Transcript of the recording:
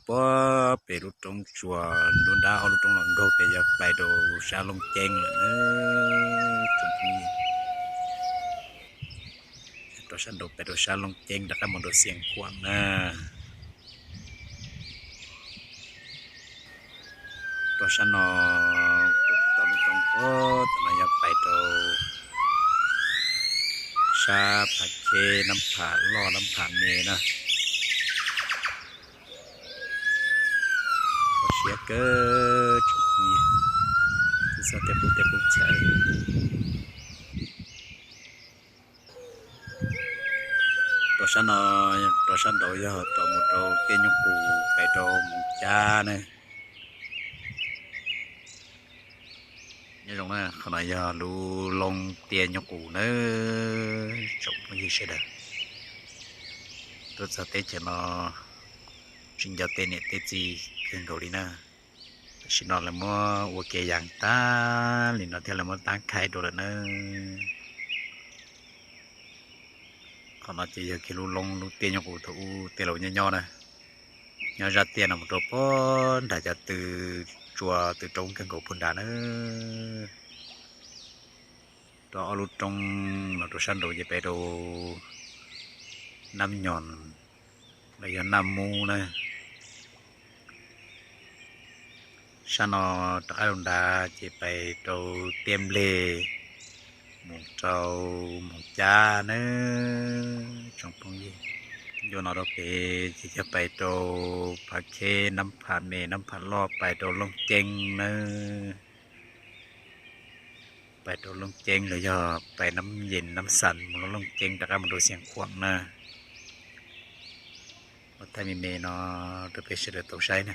puag pem lub roob tsua, nruab nrab ob lub roob los nkaug pem yog pais rau sab Looj Ceeb lawm na. Rau sab nraud pais rau sab Looj Ceeb rov qab mus rau Xiav Khuam na. Rau sab no, rau tom lub roob puag tom no yog pais rau sab Phav Kheb Nab Pham Loj Nab Pham Me na. Kho siab kawg tsoom phooj ywg, txhob tej qub teb qub chaw. Rau sab no, rau sab nraud yog rau mus rau tiaj Nyuj Qus pais rau Moos Cab na. Nyob zoo na, qhov no yog lub loob tiaj Nyuj Qus na tsoom phooj ywg sawv daws. Tuaj txog teb chaws no tsis nco tej niam tej txiv kawg nkaus li na. Tam sim no lawv muab ua kev yas tag li no thiab lawv muab tab khaib rau lawm na. Qhov no ces yog kiag lub loob lub tiaj Nyuj Qus thaum ub tej laus nyob nyob na. Nyob zaj tiaj no mus rau puag nram cov tw tsua tw roob kawg nkaus puag nrad na. Rau ob lub roob no rau sab nraud ces pais rau Nab Nyoos los yog Naj Mub na. Sab no rov qab rau nrad ces pais rau tiaj Nplej mus rau Moos Cab na tsoom phooj ywg. Ncua no rau pem ces yog pais rau Phav Kheb Nab Pham Me Nab Pham Loj pais rau Looj Ceeb na. Pais rau Looj Ceeb los yog pais Nab Yees Nab Xas mus rau Looj Ceeb rov qab mus rau Xiav Khuam na. Ua thaij me me no rau peb sawv daws tau saib na.